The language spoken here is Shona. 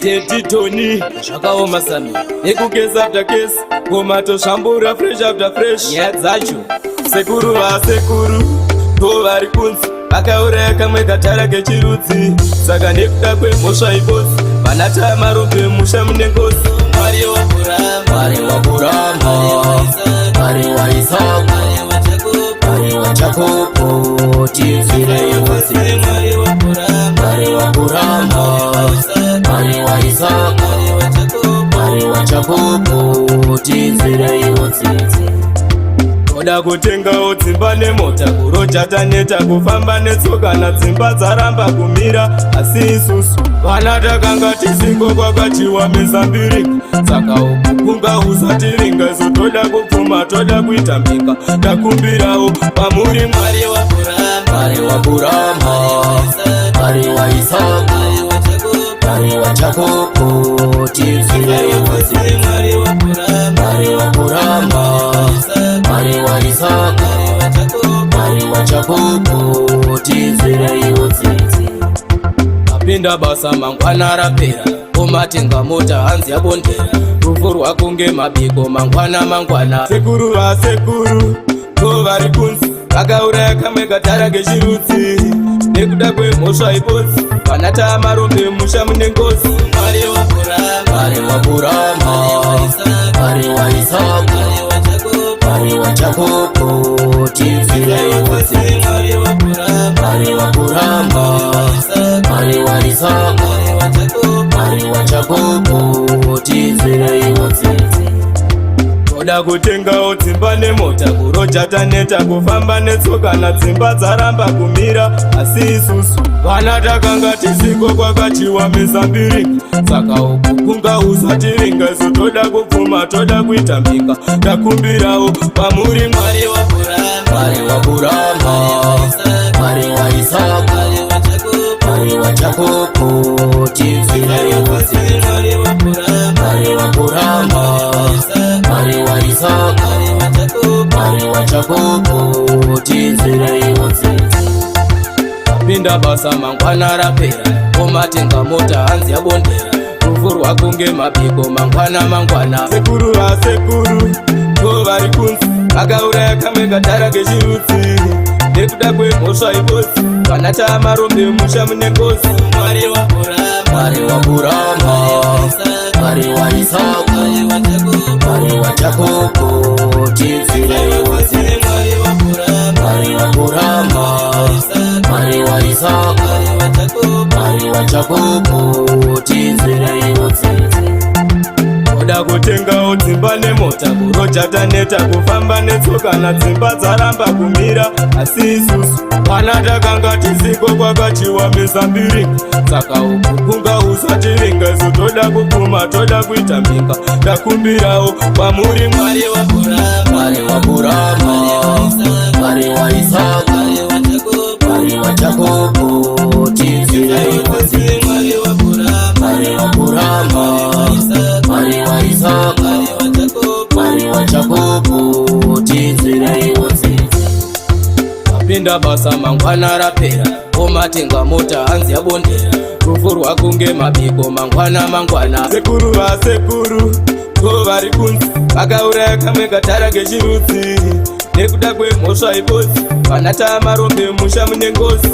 Daddy Tony, zvakaoma sami nekugeza after case, ngoma tosvambura fresh after fresh. Nyaya dzacho, sekuru vasekuru ndo vari kunzi vakauraya kamwe katara kechirudzi. Saka nekuda kwemhosva ibodzi, vana tamarombe, musha mune ngozi. Mwari waAbrahama, Mwari waAbrahama, Mwari waIsaka, Mwari waJakobo, tinzwireiwo tsitsi. Mwari waAbrahama, Mwari waAbrahama, Mwari waIsaka, Mwari waJakobo, tinzwireiwo tsitsi. Toda kutengawo dzimba nemota, kuroja taneta, kufamba netsoka nadzimba dzaramba kumira. Asi isusu vana takanga tisiko kwakachiwa mizambirika, saka uku kunga usatiringa isu. Toda kupfuma, toda kuita mbika, takumbirawo pamuri. Mwari waAbrahama, Mwari waAbrahama, Mwari waIsaka, Mwari waJakobo, tinzwireiwo tsitsi. Mwari waAbrahama, Mwari waAbrahama, Mwari waIsaka, Mwari waJakobo, tinzwireiwo tsitsi. Apinda basa mangwana rapera, omatenga mota, hanzi yabondera, rufu rwakunge mabiko mangwana mangwana. Sekuru vasekuru ndo vari kunzi vakauraya kamwe katara kechirudzi. Nekuda kwemhosva ibodzi, vana tamarombe, musha mune ngozi. Mwari waAbrahama, Mwari waAbrahama, Mwari waIsaka, Mwari waJakobo, tinzwireiwo tsitsi. Mwari waAbrahama, Mwari waAbrahama, Mwari waIsaka, Mwari waJakobo, tinzwireiwo tsitsi. Toda kutengawo dzimba nemota, kuroja taneta, kufamba netsoka nadzimba dzaramba kumira. Asi isusu vana takanga tisiko kwakachiwa mizambirika, saka uku kunga usatiringa isu. Toda kupfuma, toda kuita mbika, takumbirawo pamuri. Mwari waAbrahama, Mwari waAbrahama, Mwari waIsaka, Mwari waJakobo, tinzwireiwo tsitsi. Mwari waAbrahama, Mwari waAbrahama, Mwari waIsaka, Mwari waJakobo, tinzwireiwo tsitsi. Apinda basa mangwana rapera, omatenga mota, hanzi yabondera, rufu rwakunge mabiko mangwana mangwana. Sekuru vasekuru ndo vari kunzi vakauraya kamwe katara kechirudzi. Nekuda kwemhosva ibodzi, vana tamarombe, musha mune ngozi. Mwari waAbrahama, Mwari waAbrahama, Mwari waIsaka, Mwari waJakobo, tinzwireiwo tsitsi. Mwari waAbrahama, Mwari waAbrahama, Mwari waIsaka, Mwari waJakobo, tinzwireiwo tsitsi. Toda kutengawo dzimba nemota, kuroja taneta, kufamba netsoka nadzimba dzaramba kumira. Asi isusu vana takanga tisiko kwakachiwa mizambirika, saka uku kunga usatiringa isu. Toda kupfuma, toda kuita mbika, takumbirawo pamuri. Mwari waAbrahama, Mwari waAbrahama, Mwari waIsaka, Mwari waJakobo, tinzwireiwo tsitsi. Mwari waAbrahama, Mwari waAbrahama, Mwari waIsaka, Mwari waJakobo, tinzwireiwo tsitsi. Apinda basa mangwana rapera, omatenga mota, hanzi yabondera, rufu rwakunge mabiko mangwana mangwana. Sekuru vasekuru ndo vari kunzi vakauraya kamwe katara kechirudzi. Nekuda kwemhosva ibodzi, vana tamarombe, musha mune ngozi.